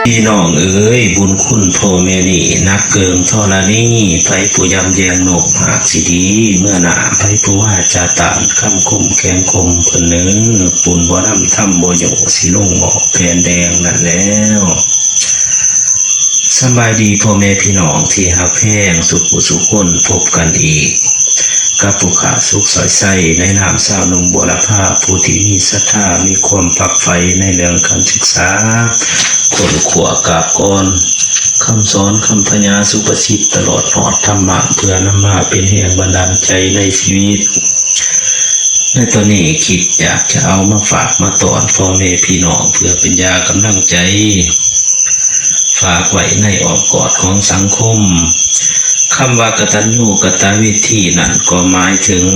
ພີ່ນ້ອງເອີຍ, ບຸນຄຸນພໍ່ແມ່ນີ້ໜັກເກີງທໍລະນີ, ໃຜຜູ້ຢຳແຢງນົບຮາກຊິດີເມືອໜ້າ, ໃຜຜູ້ວາຈາຕານຄຳຄົມແຂງຄົມເພິ່ນເນີ, ບຸນບໍ່ນຳທຳບໍ່ໂຍ ຊິລົງໝໍ້ແຜ່ນແດງນັ້ນແລ້ວ. ສະບາຍດີພໍ່ແມ່ພີ່ນ້ອງທີ່ຮັກແພງ ສຸຂູສຸຄົນ, ພົບກັນອີກ ກັບຜູ້ຂ້າສຸກສອຍໄຊ ໃນນາມຊາວໜຸ່ມບົວລະພາ ຜູ້ທີ່ມີສັດທາ ມີຄວາມຝັກໃຝ່ໃນເລື່ອງການສຶກສາ, ຄົ້ນຄວ້າກາບກອນຄຳສອນ, ຄຳພະຍາສຸພາສິດ, ຕະຫຼອດຮອດທຳມະ ເພື່ອນຳມາເປັນແຮງບັນດານໃຈໃນຊີວິດ. ໃນຕອນນີ້ຄິດຢາກຈະເອົາມາຝາກມາຕ້ອນພໍ່ແມ່ພີ່ນ້ອງ ເພື່ອເປັນຢາກຳລັງໃຈ ຝາກໄວ້ໃນອ້ອມກອດຂອງສັງຄົມ. ຄຳວ່າກະຕັນຍູກະຕະເວທີນັ້ນ ກໍໝາຍເຖິງ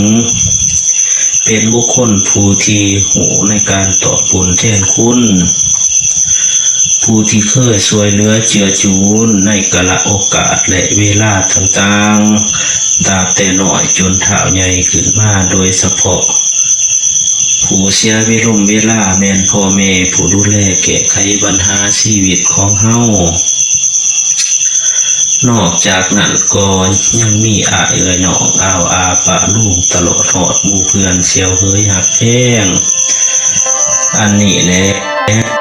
ເປັນບຸກຄົນຜູ້ທີ່ຮູ້ໃນການຕອບບຸນແທນຄຸນ, ຜູ້ທີ່ເຄີຍຊ່ວຍເຫຼືອເຈືອຈູນໃນກາລະໂອກາດ ແລະ ເວລາຕ່າງໆ ຕາບແຕ່ນ້ອຍຈົນທ້າວໃຫຍ່ຂຶ້ນມາ, ໂດຍສະເພາະ ຜູ້ເສຍເວລົມເວລາແມ່ນພໍ່ແມ່ ຜູ້ດູແລແກ້ໄຂບັນຫາຊີວິດຂອງເຮົາ. ນອກຈາກນັ້ນກໍຍັງມີອ້າຍເອື້ອຍນ້ອງ ອາວອາປ້າລຸງ ຕະຫຼອດຮອດໝູ່ເພື່ອນສ່ຽວເຫີຍຮັກແພງ. ອັນນີ້ແຫຼະ